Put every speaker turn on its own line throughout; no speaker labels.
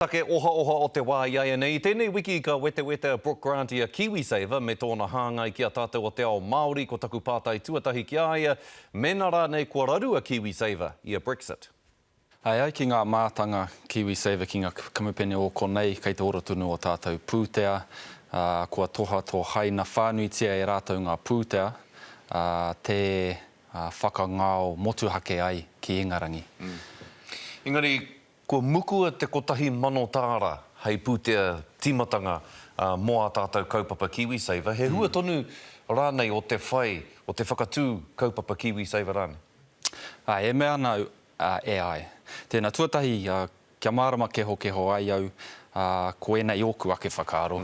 Take ohaoha o te wā iaianei. I tēnei wiki ka wetewete a Brooke Grant i a KiwiSaver me tōna hāngai ki a tātou o te ao Māori. Ko taku pātai tuatahi ki a ia, mēnā rānei kua raru a KiwiSaver i a Brexit?
E ai ki ngā mātanga KiwiSaver ki ngā kamupene o konei kei te ora tonu o tātou pūtea, ā, kua tohatohaina whānuitia e rātou ngā pūtea, ā, tē whakangao motuhake ai ki Ingarangi.
Engari, Kua mukua te 1,000 tāra hei pūtea tīmatanga mō ā tātou kaupapa KiwiSaver, he hua tonu rānei o te whai, o te whakatū kaupapa KiwiSaver rānei?
Āe, e mea ana au, e āe. Tēnā, tuatahi, kia mārama kehokeho ai au, ko ēnei ōku ake whakaaro,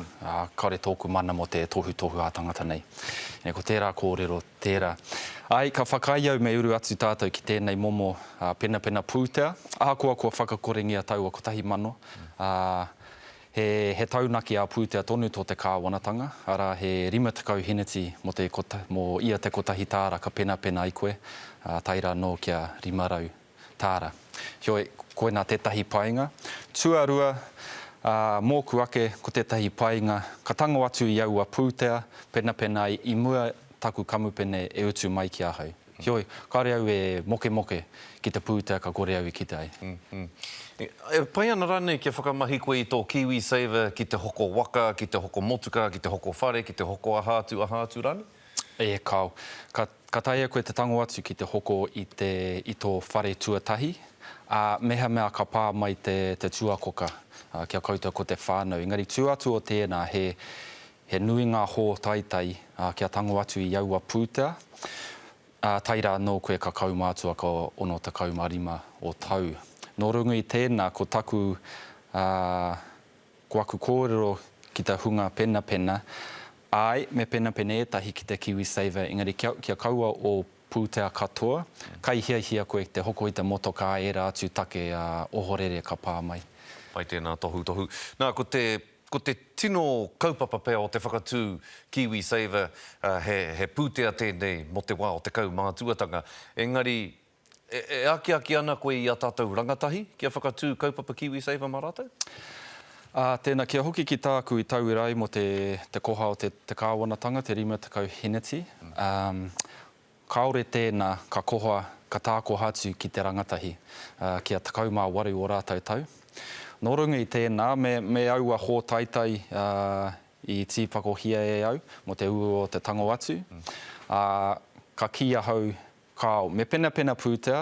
kāore tōku mana mō te tohutohu ā-tangata nei. Ko tērā kōrero Tērā. Āe, ka whakaae au me uru atu tātou ki tēnei momo penapena pūtea, ahakoa kua whakakorengia taua 1000, ā, he, he taunaki ā-pūtea tonu tō te kāwanatanga, arā, he 50 heneti mō te, mō ia te kotahi tāra ka penapena ai koe, ā, tae rā anō kia 500 tāra. Heoi, koinā tētahi painga. Tuarua, ā, mōku ake, ko tētahi painga, ka tango atu i aua pūtea, penapena ai i mua taku kamupene e utu mai ki ahau. Heoi, kāore au e mokemoke ki te pūtea ka kore au i kite ai.
E pai ana rānei kia whakamahi koe i tō KiwiSaver ki te hoko waka, ki te hoko motukā, ki te hoko whare, ki te hoko aha atu, aha atu rānei?
E kāo. Ka, ka taea koe te tango atu ki te hoko i te, i tō whare tuatahi, ā, mehemea ka pā mai te, te tuakoka, ā, ki a koutou ko te whānau. Engari tua atu o tēnā, he, he nui ngā hōtaitai, ā, kia tango atu i aua pūtea, ā, tae rā anō koe ka kaumātua ka 65 o tau. Nō runga i tēnā, ko taku, ā, Ko aku kōrero ki te hunga penapena, āe, me penapena ētahi ki te KiwiSaver, engari kia, kia kaua ō pūtea katoa, kai hiahia koe te hoko i te motokā ērā atu take ohorere ka pā mai.
Pai tēnā tohutohu. Nā, ko te, ko te tino kaupapa pea o te whakatū KiwiSaver, he, he pūtea tēnei mō te wā o te kaumātuatanga. Engari, E akiaki ana koe i a tātou rangatahi kia whakatū kaupapa KiwiSaver mā rātou?
Ā, tēnā, kia hoki ki tāku i tauira ai mō te, te koha o te, te kāwanatanga, te 50 heneti, ā, kāore tēnā ka koha, ka tākoha atu ki te rangatahi, ā, kia 18 ō rātou tau. Nō runga i tēnā, me, me aua hōtaitai, ā, i tīpakohia e au mō te uaua o te tango atu, ā, ka kī ahau Kāo, me penapena pūtea,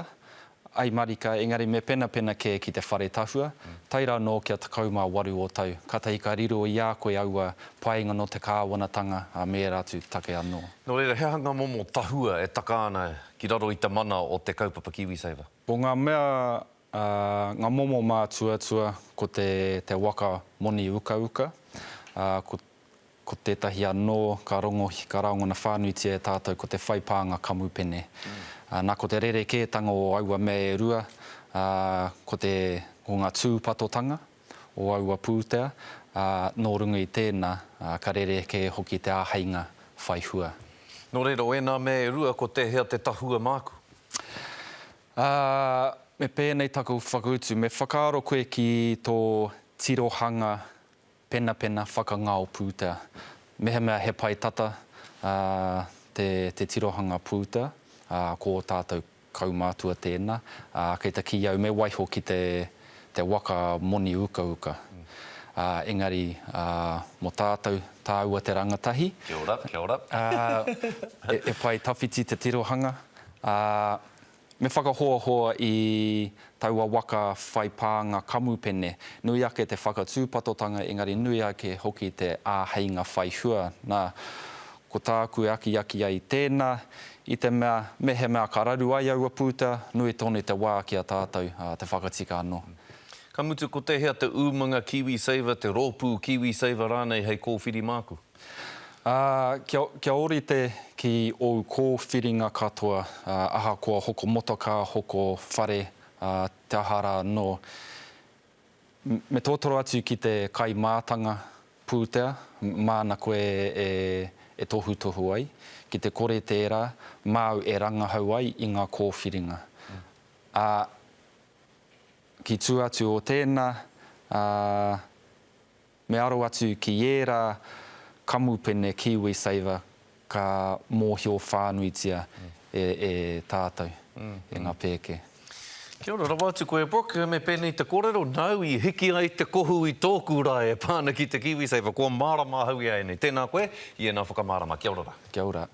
ai marika, engari me penapena kē ki te whare tahua, tae rā nō kia 18 ō tau, kātahi ka riro i a koe aua painga nō te kāwanatanga, ā, me ērā atu take anō.
Nō reira, he aha ngā momo tahua e taka ana ki raro i te mana o te kaupapa KiwiSaver?
Ko ngā mea, ā, ngā momo mātuatua, ko te, te waka moni ukauka, ā, ko Ko tētahi anō ka rongo, ka rangona whānuitia e tātou ko te whai pānga kamupene. Nā, ko te rerekētanga o aua mea e rua, ko te, ko ngā tūpatotanga o aua pūtea, ā, nō runga i tēnā, ka rerekē hoki te āheinga whai hua.
Nō reira, o ēnā mea e rua, ko tēhea te tahua māku?
Ā, me pēnei taku whakautu, me whakaaro koe ki tō tirohanga Penapena whakangao pūtea. Mehemea he pae tata te te tirohanga pūtea, ko ō tātou kaumātua tēnā, ā, kei te kī au me waiho ki te te waka moni ukauka. Ā, engari, ā, mō tātou, tāua te rangatahi,
Kia ora, kia ora.
ā, e, e pae tawhiti te tirohanga, ā, Me whakahoahoa i taua waka whai pānga kamupene. Nui ake te whakatūpatotanga engari nui ake hoki te āheinga whai hua. Nā, ko tāku e akiaki ai tēnā, i te mea, mehemea ka raru ai aua pūtea, nui tonu te wā ki a tātou te whakatika anō.
Ka mutu, ko tēhea te umanga KiwiSaver, te rōpū KiwiSaver rānei hei kōwhiri māku?
Ā, kia, kia ōrite ki ōu kōwhiringa katoa, ā, ahakoa hoko motokā, hoko whare, ā, te aha rā anō, me totoro atu ki te kaimātanga pūtea, māna koe e, e tohutohu ai. Ki te kore tērā, māu e rangahau ai i ngā kōwhiringa. Ā, ki tua atu o tēnā, Ā, me aro atu ki ērā kamupene KiwiSaver ka mōhio whānuitia e, e tātou, e ngā pēke.
Kia ora rawa atu koe Brooke, me pēnei te kōrero, nāu i hiki ai te kohu i tōku rae e pā ana ki te KiwiSaver, kua mārama ahau i āianei. Tēnā koe i ēnā whakamārama. Kia ora rā.
Kia ora.